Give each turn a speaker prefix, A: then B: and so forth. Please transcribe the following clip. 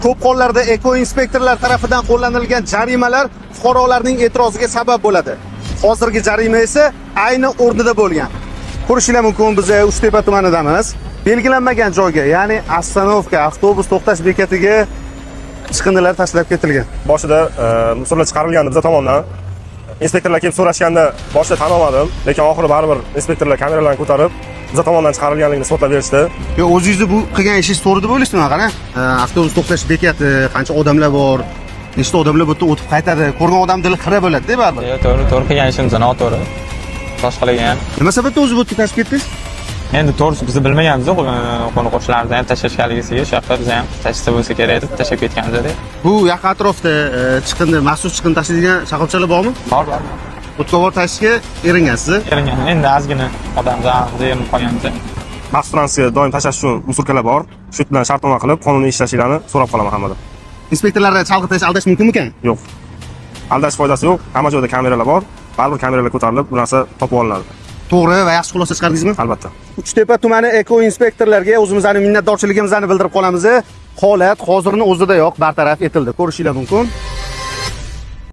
A: Ko'p hollarda ekoinspektorlar tarafidan qo'llanilgan jarimalar fuqarolarning e'tiroziga sabab bo'ladi. Hozirgi jarima esa ayni o'rnida bo'lgan. Ko'rishinglar mumkin, biz Uchtepa tumanidamiz. Belgilanmagan joyga, ya'ni остановка, avtobus to'xtash bekatiga chiqindilar tashlab ketilgan.
B: Boshida мусор lar chiqarilgandi biza tomonidan. Inspektorlar kelib so'rashganda boshida tan olmadim, lekin oxiri baribir inspektorlar kameralarni ko'tarib, biza tomonidan chiqarilganligini isbotlab berishdi.
A: Yo, o'zingizni bu qilgan ishingiz to'g'ri deb o'ylaysizmi? Qarang, avtobus to'xtash bekati, qancha odamlar bor, nechta odamlar bu yerda o'tib qaytadi. Ko'rgan odam dili xira bo'ladi-da baribir.
C: Yo'q, to'g'ri, to'g'ri, qilgan ishimiz noto'g'ri. Boshqalarga ham.
A: Nima sababdan o'zi bu yerga tashlab ketdingiz?
C: Endi to'g'risi biz bilmaganmiz, qo'ni qo'shnilarimiz ham tashlashganligisiga o'sha yoqda biz ham tashlasa bo'lsa kerak deb tashlab ketganmiz.
A: Bu yaqin atrofda chiqindi, maxsus chiqindi tashlaydigan shoxobchalar bormi?
C: Bor, bor.
A: O'tga borib tashlashga eringansiz?
C: Eringan. Endi ozgina odam erinib qolganmiz.
B: Maxsus transportga doim tashlash uchun мусорка lar bor. Shu bilan shartnoma qilib, qonuniy ishlashinglarni so'rab qolaman hammadan.
A: Inspektorlarni chalg'itish, aldash mumkinmikan?
B: Yo'q. Aldash foydasi yo'q. Hamma joyda kameralar bor. Baribir kameralar ko'tarilib, bu narsa topib olinadi.
A: To'g'ri va yaxshi xulosa chiqardingizmi?
B: Albatta.
A: Uchtepa tumani ekoinspektorlarga o'zimizning minnatdorchiligimizni bildirib qolamiz. Holat hozirni o'zidayoq bartaraf etildi. Ko'rishinglar mumkin.